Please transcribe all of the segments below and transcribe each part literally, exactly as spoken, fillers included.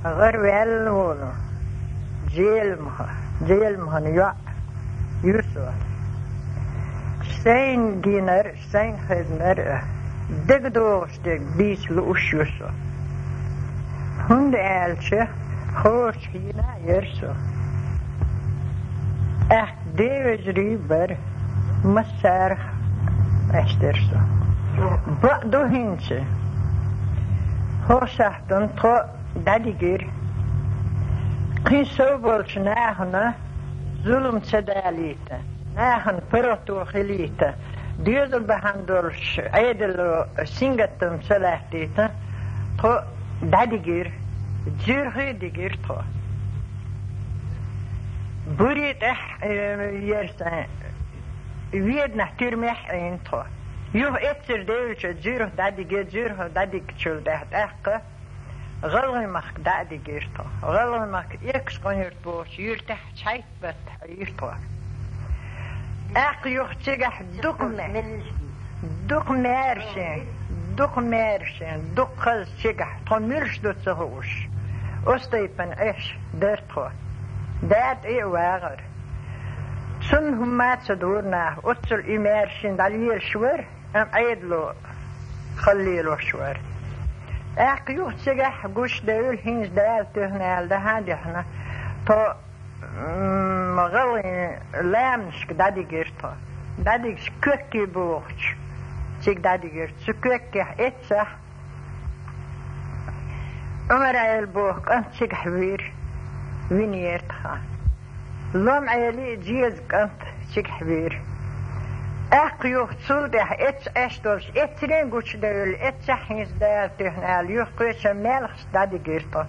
ГӀар ваьлла волу Желмха, Желмхан йоӀ ю со. Сайн гинар, сайн хезнар дегадогӀуш дерг дийца лууш ю со. ХӀунда аьлча, хӀорш хьийна яра со. ТӀаккха девежарий бара, массарах къаьстира со. Бакъ ду хӀинца. ХӀокху сахьтана тхо дӀадигира. Кхин сов болчу нахана зулам ца далийта, нахана паргӀато хилийта, доьзал бахьана долуш Ӏедало сингаттам ца латтийта, тхо дӀадигира, Зуьрхе дигира тхо. Буьри тӀехь, э, яра сан, Веданахь тюрьмехь Ӏийна тхо. Юха эццара девлча Зуьрхе дӀадигира, Зуьрхе дӀадигчул тӀаьхьа тӀаккха ГӀалгӀай-Махка дӀа а дигира тхо. ГӀалгӀай-Махка Экажкъонгий-Юрт бохучу юьртахь Чхьайтта-Батта Ӏийра тхо. ТӀаккха юха цигахь дукха ме-, дукха маьршин, дукха маьршин, дукха хаза цигахь, тхо муьлш ду ца хууш, оцу тайпана Ӏеш дара тхо. Дада тӀе а вагӀара. Цунна хӀумма а ца дора наха, оццул и маьршин дӀалелаш вара. Амма Ӏедало хала лелош вара. ТӀаккха юха цигахь гучудевлла, хӀинца Дала туьйхина аьлла, дӀа а дихьна, тхо, м, гӀалгӀайн ламанашка дӀадигира тхо. ДӀадигча Коькки бохучу цига дӀадигира. Цу Коьккехь эццахь Ӏумар-Ӏела боху кӀант цигахь вийра, винера тхан. Лом-Ӏелин а Жеза кӀант цигахь вийра. ТӀаккха юха цул тӀаьхьа эццахь Ӏеш долуш, эццарийн гучудевлла, эццахь хӀинца Дала туьйхина аьлла, юха кхечу Маьлхаста дӀадигира тхо.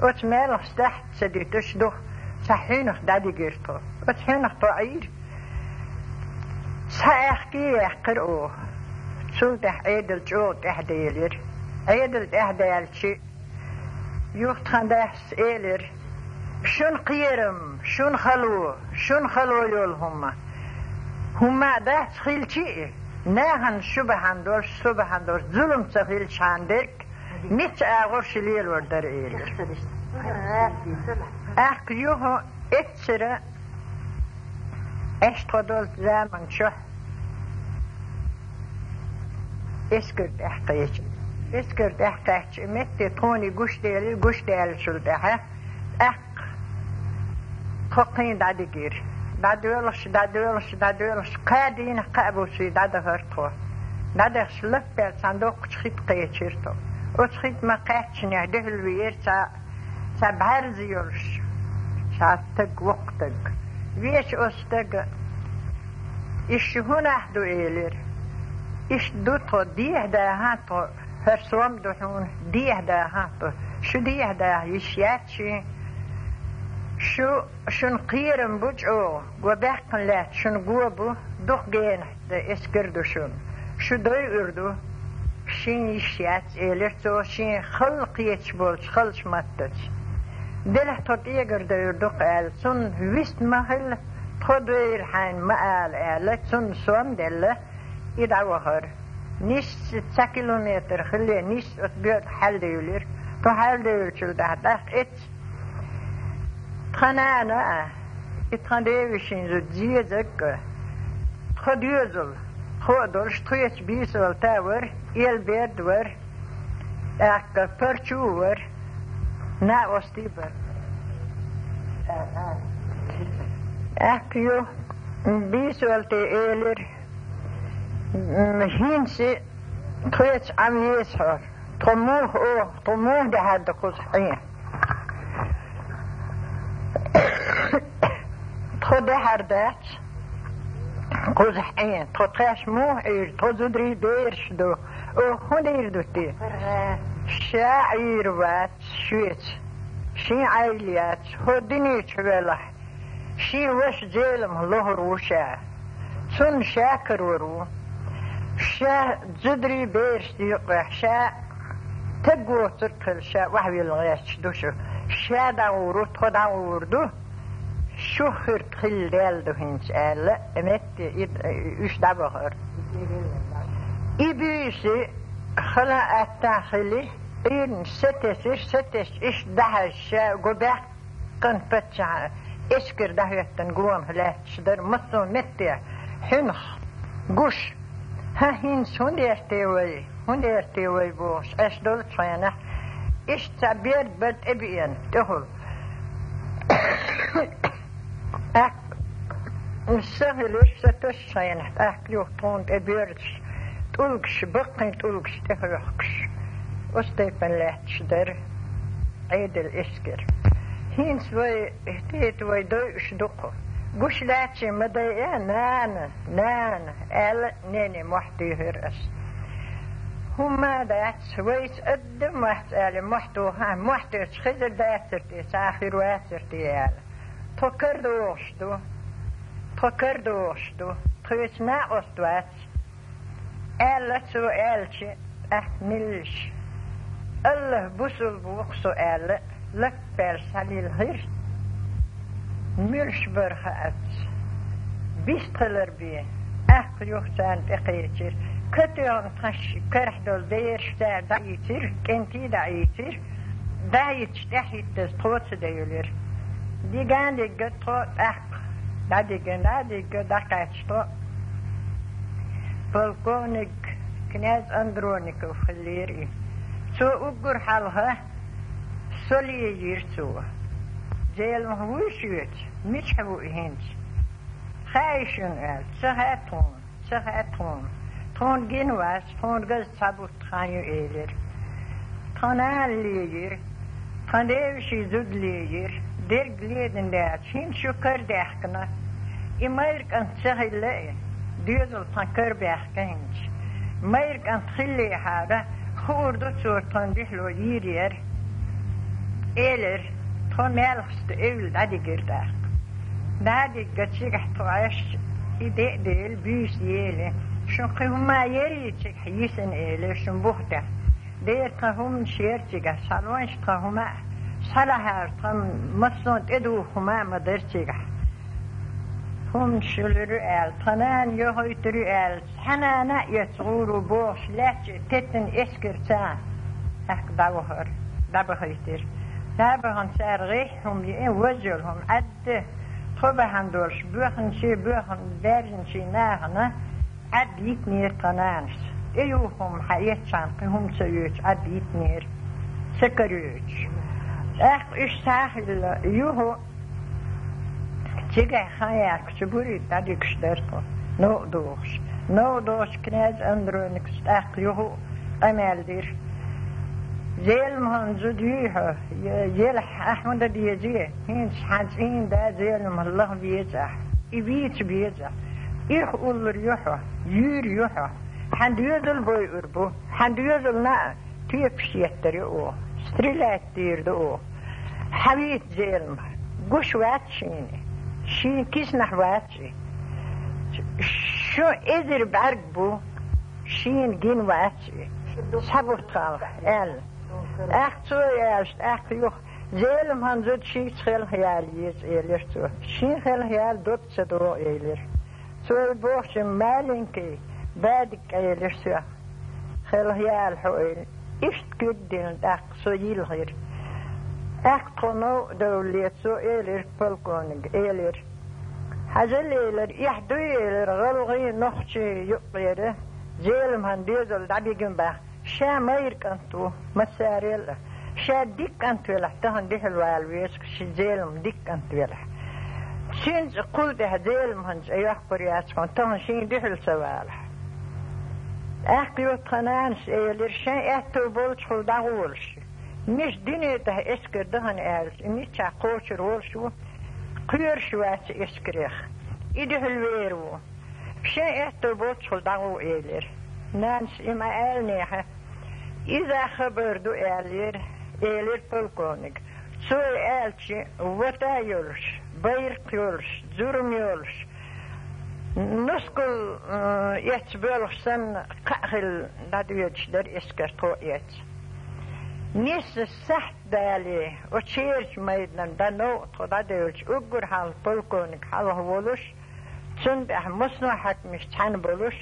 Оцу Маьлхастахь ца дитуш дукха, цхьа хьуьнах дӀадигира тхо. Оцу хьуьнах тхо Ӏийра. Цхьа аьхкий яьккхира оха. Цул тӀаьхьа Ӏедал чӀогӀа тӀаьхьаделира. Ӏедал тӀаьхьадаьлча, юха тхан дас элира: «Шуна кхерам, шуна хало, шуна хало йолу хӀума. ХӀумма а дац хилчи а, нахана шу бахьана долуш, со бахьана долуш зулам ца хилчхьана дерг, мичча агӀор шу лелор дара», — элира. ТӀаккха юха эццара Ӏеш тхо долчу заман чохь эскар тӀехь кхечира. Эскар тӀехь кхаьчча, метте тхуна гуш делира, гуш даьллачул тӀаьхьа тӀаккха тхо кхин дӀадигира. ДӀадоьлхуш, дӀадоьлхуш, дӀадоьлхуш, кхаа дийнахь, кхаа буса дӀадахара тхо. ДӀадахча, лаппаьлла цхьана доккхачу хи тӀе кхечира тхо. Оцу хи тӀе ма кхаьччинехь дуьхьал веара цхьа, цхьа бӀаьрзе йолуш, цхьа стаг, воккха стаг. Веача оцу стага: «Иштта шу хӀун нах ду?» — элира. «Иштта ду тхо, дехьа даха тхо, хӀара сом ду хьуна, дехьа даха тхо. Шу дехьа даха йиш яц шен. Шу, шуна кхерам бу чӀогӀа, го баьккхина лаьтта шуна го бу, дукха генахь дан эскар ду шуна. Шу дойур ду, шен йиш яц», — элира цо, шен хала кхеташ болчу халчу маттаца. «Делахь тхо тӀегара девр ду-кх», — аьлла, цунна вист ма хилла, «тхо девр хьайна ма ала», — аьлла, цунна сом делла, и дӀавахара. Нисса цхьа километр хилла, нисса оцу боьтӀахь хьаьладевлира. Тхо хьаьладевллачул тӀаьхьа тӀаккха эццахь тхан нана а, и тхан девешин зуда Зезаг а, тхо доьзал, тхо а долуш, тхоьца бийсалта вара, Элберда вара, тӀаккха Парчу вара, накъостий бара. ТӀаккха ю бийсалте элира: «М, хӀинца тхоьца Ӏан веза хьо. Тхо муха оха, тхо муха дехьар ду кхузахь Ӏен? Тхо дехьар дац кхузахь Ӏен. Тхо тхаьш муха Ӏийр, тхо зударий бераш ду. Оха хӀун дийр ду те? Ша Ӏийр вац шуьца, шен Ӏайла яц, хӀо дуьне чу велахь, шен ваша Зелимха лохур ву ша. Цунна ша карор ву. Ша зударий бераш дийкъехь, ша таг воцург хилла, ша охьавилла гӀерташ ду шу. Ша дӀагӀур ву, тхо дӀагӀур ду. Шу хирт хилла даьлла ду хӀинца», — аьлла, метте и, уьш дӀабахара. И буьйса хала атта хили, Ӏуйранаш сатесира, сатесча, иштта дӀахьаьжча, гу баьккхина паччахьа эскар дӀахӀоьттина гонах лаьтташ дара массо а метте, хьуьнах, гуш. ХӀа, хӀинца хӀунда эрте вай, хӀунда эрте вай бохуш, Ӏаш долчу хенахь, иштта цхьа берд бара тӀебеана тӀехула. ТӀаккха са хилира, са тосучу хенахь, тӀаккха юха тхуна тӀе боьрзуш, тӀулгаш, баккхий тӀулгаш тӀехьоьхкуш, оцу тайпана лаьтташ дара Ӏедал эскар. ХӀинца вай, хӀета вай дойуш ду-кх. Гуш лаьттачийн ма дайа, нана, нана, аьлла, нене мохь туьйхира ас. ХӀумма а дац, вайца адам вац аьлла, мохь тухахь, мохь туьйхча хезар дацара те, цхьа а хир вацара те аьлла. Тхо карадогӀуш ду, тхо карадогӀуш ду, тхоьца накъост вац, аьлла цо аьлча, тӀаккха меллаша: «АллахӀ бусулба ву-кх со», аьлла, лаппаьлла схьалилхира. Муьлш бара хаац. Бист хилар бен, тӀаккха юха царна тӀекхечира. Катоьхна тхаш карахь долу бераш цара дӀаийцира, кӀентий дӀаийцира. ДӀахӀитташ тӀаьхьахӀиттаза тхо ца девлира. Диган дигга тхо тӀаккха, дӀадиган, дӀадигга дӀакхаьчча тхо, полковник князь Андроников хиллера и. Цо уггар хьалха со лиййира цо. Зеламха вуй шуьца? Мичахь ву и хӀинца? Хаьий шуна аьлла, ца хаьа тхуна. Ца хаьа тхуна. Тхуна гина вац, тхуна газа цхьа бутт хан ю, элира. Тхан нана лиййира, тхан деваший зуда лиййира, дерг ледина даьлча, хӀинца шу карадаьхкина. И майра кӀант ца хилла и, доьзал тхан карабаьхкина хӀинца. Майра кӀант хиллехьара, хуур ду цо тхан дуьхьало йийр яра, элира. Тхо маьлхашца эвла дӀадигира тӀаккха. ДӀадигга цигахь тхо Ӏаш, и де а дели, буьйса ели. Шун кхин хӀума ярий цигахь йисина, элира, шун бух тӀехь. Дера тхан хӀуманаш яра цигахь, схьалонаш тхан хӀума а, схьалахьара тхан массо а тӀедуха хӀума а ма дара цигахь. ХӀуманаш хуьлур ю аьлла, тхан нана йохуьйтур ю аьлла, цхьа нана а эцна гӀур ву бохуш, лаьттачу теттина эскарца тӀаккха дӀавахара, дӀабахийтира. ДӀабахана цара гӀеххьа хӀума йиъна, важа йолу хӀума Ӏадда, тхо бахьана долуш, боьхначий, боьхна, баьржинчий нахана Ӏадда йитинера тхан нанас. ТӀеюху хӀума хьан эцчхьана кхин хӀума ца йоьцуш Ӏадда йитинера, ца кароьцуш. ТӀаккха уьш схьа а хилла, юха цигахь хан яккхачу бурий дӀадуьгуш дара тхо, новкъа дохуш. Новкъа дохуш князь Андроникас тӀаккха юха а къамел дира. Зеламхана зуда юй хьо, е-, елахь ахь хӀун дан дезий? ХӀинца хьан цӀийнан да Зеламха лаха веза ахь. И вийца беза ахь. Ирх уллур ю хьо, юьйр ю хьо. Хьан доьзал бойур бу, хьан доьзал наа тоьпаш еттар ю оха, стрелять дийр ду оха. Хьан вийца Зеламха? Гуш вац шена, шен киснахь вац и. Шу эзар бӀаьрг бу, шена гина вац и. Схьабутт хьалха, аьлла. ТӀаккха цо аьлча, тӀаккха юха: «Зеламхан зуда шийца хелхаяла еза», — элира цо. «Шен хелхаяла дог ца догӀу», — элира. Цо бохучун: «Маленький, бадиг», — элира соьга. «Хелхаяла хьо», — элира. Иштта куьг дина, тӀаккха со йилхира. ТӀаккха тхо новкъа довлале, цо элира, полковник элира: «Хьажал, — элира, — эхь дуй, — элира, — гӀалгӀай, нохчий юккъера Зеламхан доьзал дӀабигина боху. Ша майра кӀант ву, массарел а. Ша дика кӀант велахь, тахана дуьхьал вала веза, ши Зеламха дика кӀант велахь. Цуьнца кхул тӀаьхьа Зеламхан цӀе йоккхур яц хьуна, тахана шен дуьхьал ца валахь». ТӀаккха юха тхан нанас элира: «Шайн аьтту болчухула дӀагӀолаш. Миша дуьне тӀехь эскар дахана аьлча, и миччахь кхочур волуш ву, кхоьруш вац эскарех. И дуьхьал вер ву. Шайн аьтту болчухула дӀагӀо», — элира. Нанас и ма-аьллинехь, иза хабар ду аьллера, элира полковник. Цо аьлча, вата йолуш, байракх йолуш, зурма йолуш, нускал, э, эцна боьлхуш санна, кхаъ хилла дӀадоьдуш дара эскар тхо а эцна. Нисса сахьт дале, оцу шерачу майданан дӀа новкъа тхо дӀадевлча, уггар хьалха полковник хьалха волуш, цунна тӀехь массо а хьаькамаш цхьаьна болуш,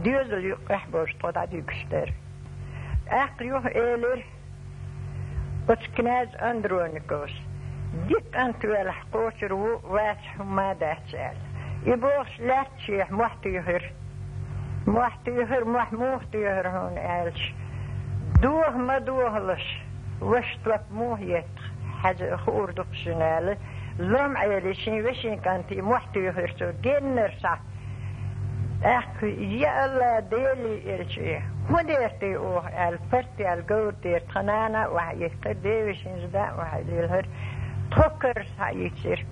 доьзал юккъехь болуш тхо дӀадуьгуш дара. ТӀаккха юха элира: Оцу князь Андрониковс: «Дика кӀант велахь, кхочур ву, вац хӀумма а дац», — аьлла. И бохуш лаьтташехь мохь туьйхира. Мохь туьйхира, мохь муха туьйхира хьуна аьлча, доха ма дохалаш, ваша топ муха етта, хьаьжа хуур ду-кх шуна аьлла, лом Ӏели шен вешин кӀанте мохь туьйхира цо, геннара схьа. ТӀаккха: «Я АллахӀ, Делий элча, хӀун дер те оха?» — аьлла, парт яьлла говр дера тхан нана а охьаихкира, девешин зуда а охьалелхира, тхо карара схьаийцира.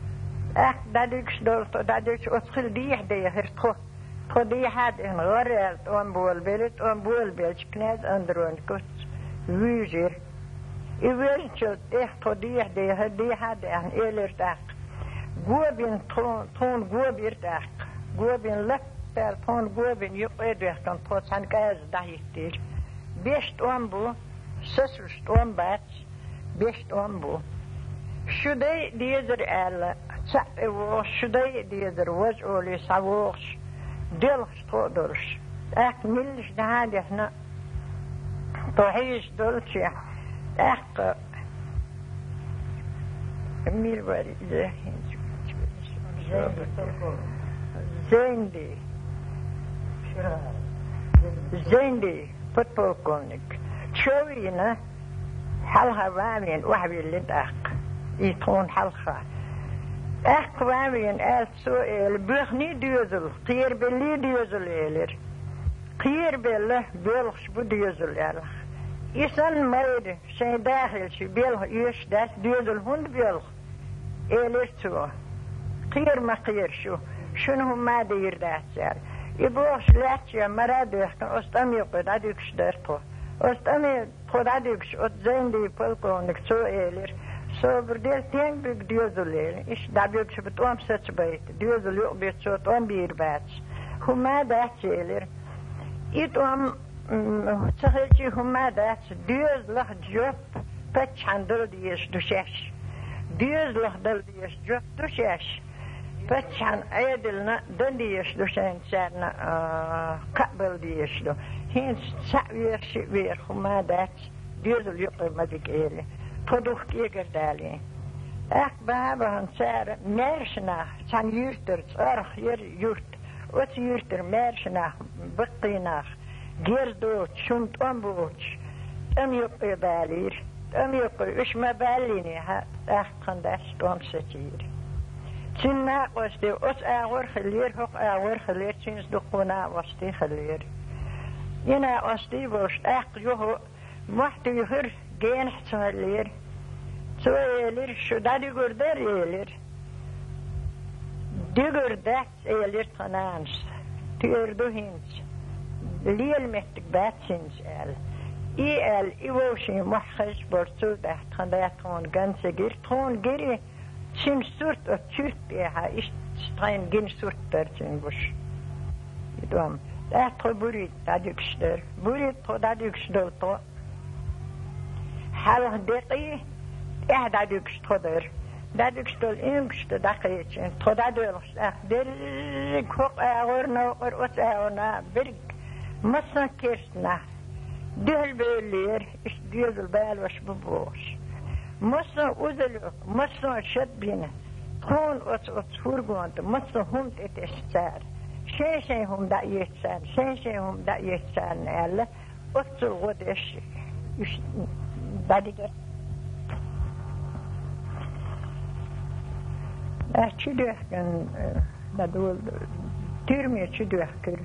ТӀаккха дӀадуьгуш долу тхо, дӀадуьгуш оцу хила дехьа дехира тхо. Тхо дехьа а дехна, гӀара аьлла тӀом болабелира, тӀом болабелча князь Андроников вуьйжира. И вуьйжначул тӀехьа тхо дехьа дехира, дехьа а даьхна, элира тӀаккха: «Го бина тху-, тхуна го бира тӀаккха. Го бина лап аьлла, тхуна го бина юккъе а доьхкина, тхо цхьана кӀаза дӀахӀиттийра. Беш тӀом бу, сацош тӀом бац, беш тӀом бу. Шу дайа дезара аьлла, цхьаъ тӀе вогӀуш, шу дайа дезара, важа олий схьавогӀуш, доьлхуш тхо а долуш. ТӀаккха милла дӀа а дехна, тхо хьийзаш долчехь, тӀаккха мила вара иза? Зенди. Зенди, подполковник. Чо вийна, хьалха ван вийна, охьавиллина тӀаккха. И тхуна хьалха. ТӀаккха ван вийна аьлла цо элира: „Боьхний доьзал, кхерабеллий доьзал“, — элира. „Кхерабелла, боьлхуш бу доьзал“, — аьлла. И санна майра шайн да хилча, боьлху оьшуш дац, доьзал хӀунда боьлху? — элира цо. „Кхера ма кхера шу, шуна хӀумма а дийр дац“, — аьлла. И бохуш лаьтташ мара а доьхкина, оцу тӀама юккъе дӀадуьгуш дара тхо. Оцу тӀаме тхо дӀадуьгуш, оцу Зайндий полковник, цо элира: „Собар де, стенга буьгу доьзал“, — элира. Иштта дӀабуьгуш бу тӀом сацабайта, доьзал юкъа бу, цо тӀом бийр бац. „ХӀумма а дац“, — элира. И тӀом, м, ца хилчий хӀумма а дац, доьзалах жоп паччахьна дала дезаш ду шаьш. Доьзалах дала дезаш жоп ду шаьш. Паччахьна Ӏедална дан дезаш ду шайна царна, а, кхаъ бала дезаш ду. ХӀинца цхьаъ вера, шиъ вера хӀумма а дац, доьзал юккъе ма бига элира. Тхо дукха кӀегар далийна. ТӀаккха бахьа-бахьана цара маьрша нах, цхьана юьртара, ЦӀорх яра юрт, оцу юьртара маьрша нах, баккхий нах, герз доцуш, шуна тӀом боцуш, тӀама юккъе балийра. ТӀама юккъе уьш ма баллинехь, тӀаккха тхан дас тӀом сацийра. Цуьнан накъостий оцу агӀор а хиллера, хӀокху агӀор а хиллера, цуьнца дуккха накъостий хиллера. И накъостий болуш, тӀаккха юха мохь туьйхира, генахь ца хиллера. Цо элира: „Шу дӀадуьгур дара“, — элира. „Дуьгур дац“, — элира тхан нанас. „Туьйр ду хӀинца. Лела меттиг бац хӀинца“, — аьлла. И аьлла, и вовшийн мохь хезаш болу, цул тӀаьхьа тхан да тхуна ган ца гира, тхуна гири цуьнан сурт оцу чуьрта тӀехьа, иштта тхайна гина сурт дара цуьнан гуш. И тӀом. ТӀаккха тхо Бурийта дӀадуьгуш дара. Бурийта тхо дӀадуьгуш долу тхо. Хьалха декъий, тӀаьхьа дӀадуьгуш тхо дара. ДӀадуьгуш долу ингуш ду дӀакхечина. Тхо дӀадоьлхуш, тӀаккха дерриг хӀокху агӀор новкъара, оцу агӀор нах берриг массо а керста нах дуьхьал бевллера, иштта доьзал балош бу бохуш. Массо а узалуьйкху, массо а шад бина, тхуна оцу, оцу фургонта массо а хӀума тӀетесна цара. Шайн-шайн хӀума дӀаэцна царна, шайн-шайн хӀума дӀаэцна царна аьлла, оццул гӀо деш, уьш дӀадигира. Ас чу доьхкина, э, дан дола, тюрьме чу доьхкира.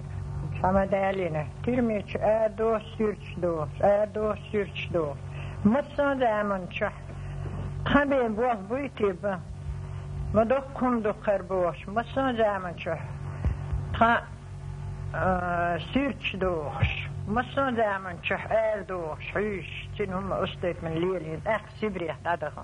Цхьа ма далийна. Тюрьме чу арадохуш, суьрташ дохуш, арадохуш, суьрташ дохуш. Массо а заман чохь тхан бен болх буй те бан? Ма доккха хӀума ду кхара бохуш. Массо а заман чохь тхан, а, суьрташ дохуш. Массо а заман чохь арадохуш, хьуьйсуш, цуьнан хӀума устайтман лелийна, тӀаккха Сибрех дӀадаха.